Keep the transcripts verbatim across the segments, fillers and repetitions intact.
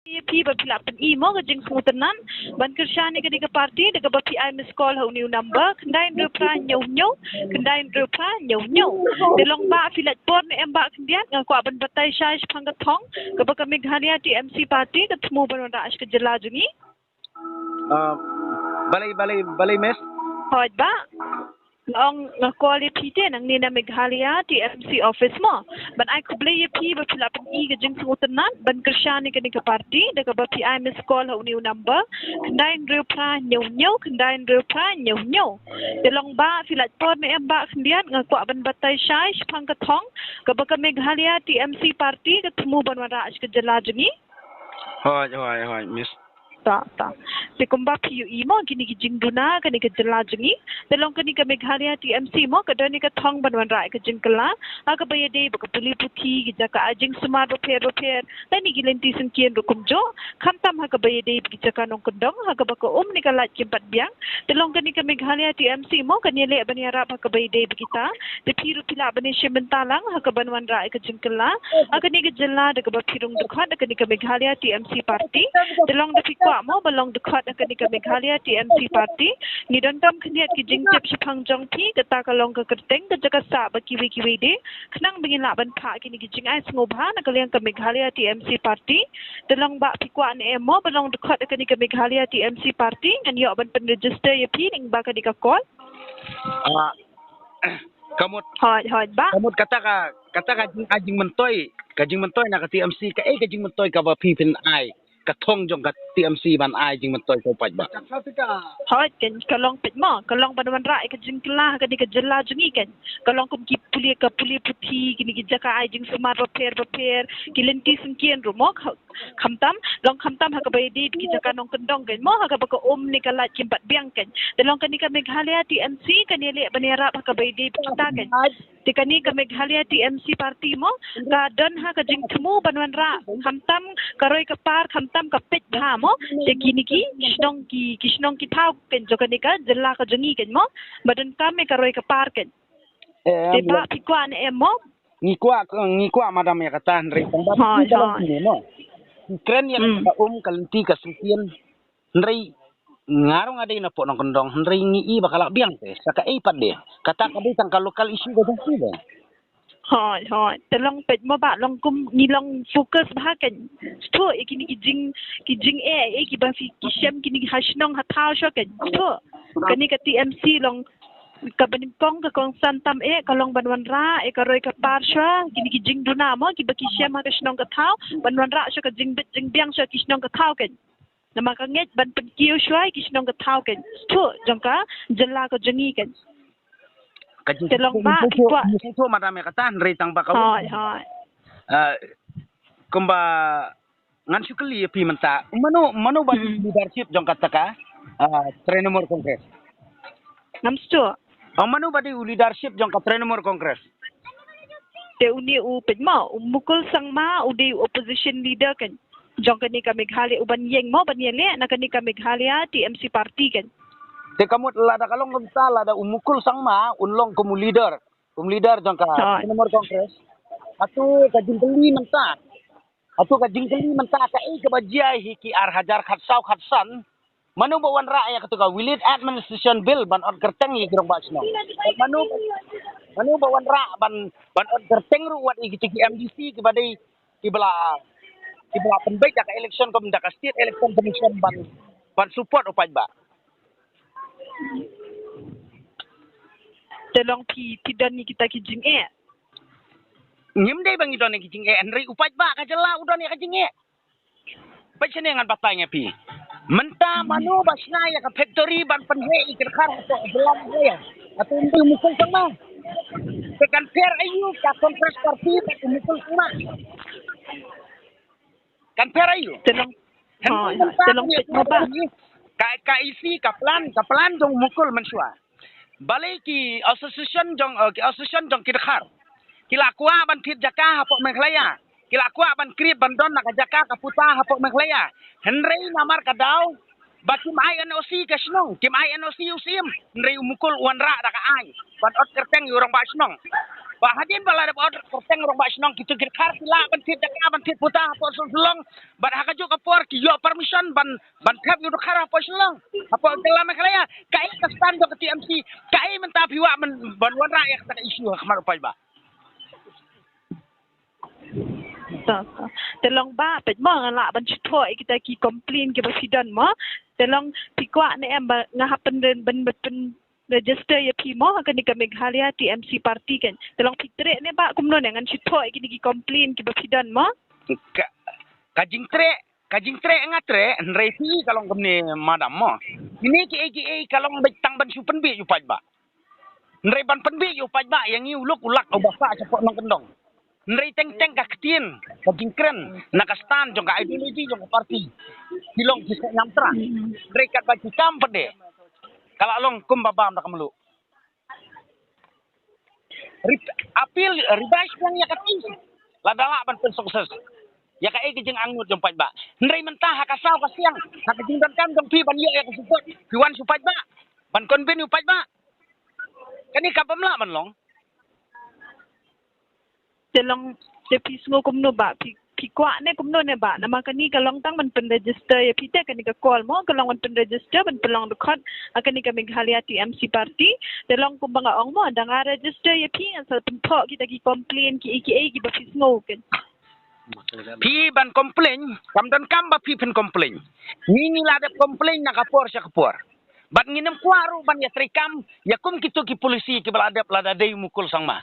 Ïa phi ba phi lah pyni mo ka jingsngewtynnat ban kyrshan ïa kane ka party da kaba phi ai miss call ha une u number khyndai hynriew phra hynñiew hynñiew khyndai hynriew phra hynñiew hynñiew. Te long ba phi lah por ne em ba khyndiat, nga kwah ban batai shai shaphang ka thong kaba ka Meghalaya T M C party ka thmu ban wanrah sha ka jylla jong ngi. Ah, balei, balei, balei, miss? Hooid bah. Nga ong nga call ïa phi te nangne na Meghalaya T M C office mo, ban ai khublei ïa phi ba phi lah pyni ka jingsngewtynnat ban kyrshan ïa kane ka party da kaba phi ai miss call ha une u number khyndai hynriew phra hynñiew hynñiew khyndai hynriew phra hynñiew hynñiew. Te long ba phi lah por ne em ba khyndiat, nga kwah ban batai shai shaphang ka thong kaba ka Meghalaya T M C party ka thmu ban wanrah sha ka jylla jong ngi. Hooid, hooid, hooid, miss. Ta, ta. Te kumba phi ïohi mo kine ki jingduna kane ka jylla jong ngi. Te long kane ka Meghalaya T M C mo ka don ïa ka thong ban wanrah ïa ka jingkylla ha kaba ïadei bad ka pule puthi, ki jaka ai jingsumar bapher bapher, lane ki lynti syngkien ruh kumjuh. Khamtam ha kaba ïadei bad ki jaka nongkyndong ha kaba ka um ne ka lait kim pat biang. Te long kane ka Meghalaya T M C mo kan ïaleh ban ïarap ha kaba ïadei bad kita. Te phi ruh phi lah ban ïashim bynta lang ha kaban wanrah ïa ka jingkylla ha kane ka jylla da kaba phi rung dkhot ha kane ka Meghalaya T M C party. Te long da phi kwah mo ba long dkhot ha kane ka Meghalaya T M C party, ngi donkam khyndiat ki jingtip shaphang jong phi, kata ka long ka kyrteng, ka jaka sah bad kiwei kiwei de, khnang ba ngin lah ban phah kine ki jingai sngewbha na ka liang ka Meghalaya T M C party. Te long ba phi kwah ne em mo ba long dkhot ha kane ka Meghalaya T M C party, ngan ïoh ban pynregister ïa phi lyngba kane ka call. Ah, ka mut, Hooid, hooid bah. ka mut kata ka, kata ka jing, ka jingmyntoi, ka jingmyntoi na ka T M C, kaei ka jingmyntoi kaba phi phin ai, ka thong jong ka T M C ban ai jingmyntoi ko paidbah? Hooid, kan ka long paid mo, ka long ban wanrah ïa ka jingkylla ha kane ka jylla jong ngi kan. Ka long kum ki pule, ka pule puthi, kine ki jaka ai jingsumar bapher bapher, ki lynti syngkien ruh mo, ka, khamtam, long khamtam ha kaba ïadei bad ki jaka nongkyndong kan mo, ha kaba ka um ne ka lait kim pat biang kan. Te long kane ka Meghalaya T M C kan ïaleh ban ïarap ha kaba ïadei bad kita kan. Te kane ka Meghalaya T M C party mo ka don ha ka jingthmu ban wanrah khamtam ka roi ka par, khamtam ka peit bha mo, te kine ki shnong, ki, ki shnong ki thaw kan jong kane ka jylla ka jong ngi kan mo, ba donkam ïa ka roi ka par kan. Te ba phi kwah ne em mo? Ngi kwah, ngi kwah madam ïa kata, hynrei tang ba phi ka long phi ne mo. Ki kren ïa ka um ka lynti ka syngkien, hynrei nga ruh nga dei na pdeng nongkyndong, hynrei ngi i ba ka lah biang te sa kaei pat de. Kata ka dei tang ka local issue ka jong phi de. Hooid, hooid. Te long peit mo ba long kum ngi long focus bha kan. Shuh ïa kine ki jing, ki jingeh, eh, kiba phi ki shem kine ki ha shnong ha thaw shuh kan. Shuh. Kane ka T M C long kaba nyngkong, ka kongsan tam eh ka long ban wanrah ïa ka roi ka par shuh kine ki jingduna mo, kiba ki shem ha ka shnong ka thaw, ban wanrah shuh ka jingbit jingbiang shuh ki shnong ka thaw kan. Namar ka ngeit ban pynkiew shuh ïa ki shnong ka thaw kan. Shuh jong ka jylla ka jong ngi kan. Te long ba phi kwah. Ngi sngewthuh madam ïa kata, hynrei tang ba ka, hooid, hooid. Ah, kumba ngan shu kylli ïa phi mynta, mano, mano ba dei u leadership jong kata ka, ah, Trinamool Congress? Ngam sngewthuh. Ong mano ba dei u leadership jong ka Trinamool Congress? Te une u peit mo, u Mukul Sangma u dei u opposition leader kan jong kane ka Meghalaya, u ban ïeng mo ban ïaleh na kane ka Meghalaya T M C party kan. Te ka mut lada ka long kumta, lada u Mukul Sangma un long kum u leader, kum leader jong ka Trinamool Congress, hato ka jingkylli mynta, hato ka jingkylli mynta kaei kaba jia hi ki ar hajar khatsaw khatsan? Mano ba wanrah ïa katu ka Village Administration Bill ban ot kyrteng ïa ki rangbah shnong? Mano, mano ba wanrah ban, ban ot kyrteng ruh wat ïa kitu ki M D C kiba dei, kiba la, kiba la pynbeit ïa ka election kum da ka State Election Commission ban, ban support u paidbah? Te long phi, phi don ïa kita ki jingeh? Ngim dei ba ngi don ïa ki jingeh, hynrei u paidbah ka jylla u don ïa ka jingeh. Peit shane ngan batai ïa phi. Mynta mano ba shna ïa ka factory ban pynheh ïa ki dkhar hapoh jylla Meghalaya? Hato ym dei u Mukul Sangma? Te kan pher aïu ka Congress Party bad u Mukul Sangma? Kan pher aïu? Te long, hynrei mynta te long peit mo ba ka, ka isi ka plan, ka plan jong u Mukul mynshuwa. Balei ki association jong, eh, ki association jong ki dkhar ki la kwah ban thied jaka hapoh Meghalaya, ki la kwah ban krip ban don na ka jaka ka puta hapoh Meghalaya, hynrei namar ka daw ba kim ai N O C ka shnong, kim ai N O C u Syiem, hynrei u Mukul u wanrah da ka aiñ ban ot kyrteng ïa u rangbah shnong. Ba hadien ba la dep ot kyrteng u rangbah shnong, kitu ki dkhar ki lah ban thied jaka, ban thied puta hapoh Shillong, bad ha kajuh ka por ki ïoh permission ban, ban thep ïa u Dkhar hapoh Shillong, hapoh jylla Meghalaya. Kaei ka stand jong ka T M C? Kaei mynta phi wad ban, ban wanrah ïa kata ka issue ha khmat u paidbah? Te long Bah, peit mo, nga lah ban shu thoh ïa kita ki complain kiba phi don mo. Te long phi kwah ne em ba nga hap pynrem ban, ban pyn register ïa phi mo ha kane ka Meghalaya T M C party kan? Te long phi treh ne Bah, kumno ne? Ngan shu thoh ïa kine ki complain kiba phi don mo. Ka, ka jingtreh, ka jingtreh nga treh, hynrei phi ka long kumne madam mo. Kine kiei kiei ka long beit tang ban shu pynbiej ïa u paidbah. Hynrei ban pynbiej ïa u paidbah, ïa ngi u lok u lak uba sah shapoh nongkyndong. Hynrei teng teng ka ktien, ka jingkren na ka stand jong ka ideology jong ka party, ki long ki seh ñiamtra. Hynrei katba ki kam pat de, ka la long kumba bam da ka mluh. Ri-, appeal, revise lang ïa ka case, lada lah ban pynsuccess ïa kaei ka jingangnud jong paidbah. Hynrei mynta ha ka saw ka siang, ha ka jingdonkam jong phi ban ïoh ïa ka support, phi wan sha u paidbah ban convince u paidbah. Kane ka bym lah ban long. Te long, te phi sngew kumno Bah, phi, phi kwah ne kumno ne Bah? Namar kane ka long tang ban pynregister ïa phi, te kane ka call mo ka long ban pynregister, ban pynlong dkhot ha kane ka Meghalaya T M C party. Te long kumba nga ong mo, da nga register ïa phi ngan sa pynthoh kita ki complain kiei kiei kiba phi sngew kan. Phi ban complain, kam donkam ba phi phin complain. Ngi ngi la dep complain na ka por sha ka por. Bad ngim kwah ruh ban ïatreikam ïa kum kito ki policy kiba la dep lada dei u Mukul Sangma.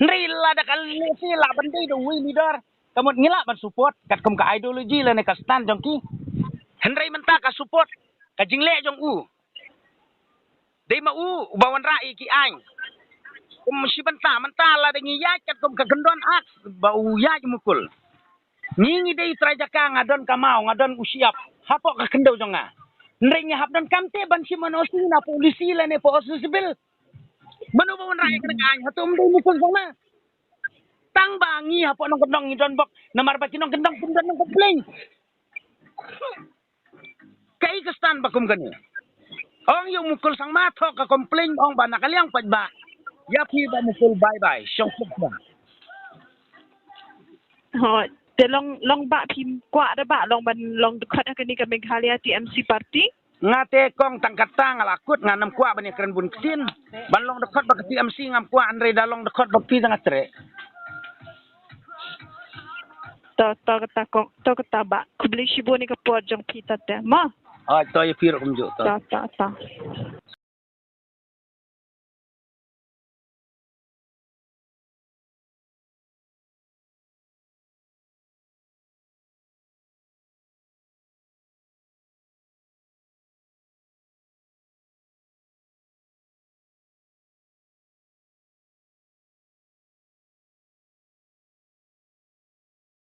Hynrei lada ka lehse lah ban dei da uwei u leader, ka mut ngi lah ban support katkum ka ideology lane ka stand jong ki. Hynrei mynta ka support, ka jingleh jong u, dei ma u uba wanrah ïa ki aiñ. Kum shi bynta mynta lada ngi ïaid katkum ka kyndon Act ba u ïaid u Mukul. Ngi ngi dei trai jaka, nga don ka maw, nga don u shyiap hapoh ka khyndew jong nga. Hynrei ngi hap donkam te ban shim N O C na policy lane po Civil. Mano ba wanrah ïa kane ka aiñ? Hato ym dei u Mukul Sangma? Tang ba ngi hapoh nongkyndong ngi don bok, namar ba ki nongkyndong kim don nongcomplain. Kaei ka stand ba kum kane? Ong ïa u Mukul Sangma, thoh ka complain, ong ba na ka liang paidbah, ïa phi Bah Mukul bye bye, shong suk ba. Ho, te long, long Bah, phi kwah da Bah long ban long dkhot ha kane ka Meghalaya T M C party? Nga te kong, tang kata nga la kut, ngam kwah ban ïakren bun ktien. Ban long dkhot bad ka T M C ngam kwah, hynrei da long dkhot bad phi da nga treh. To, to kata kong, to kata Bah. Khublei shibun ïa ka por jong phi te mo. Ai, to ïa phi ruh kumjuh to. To, to, to.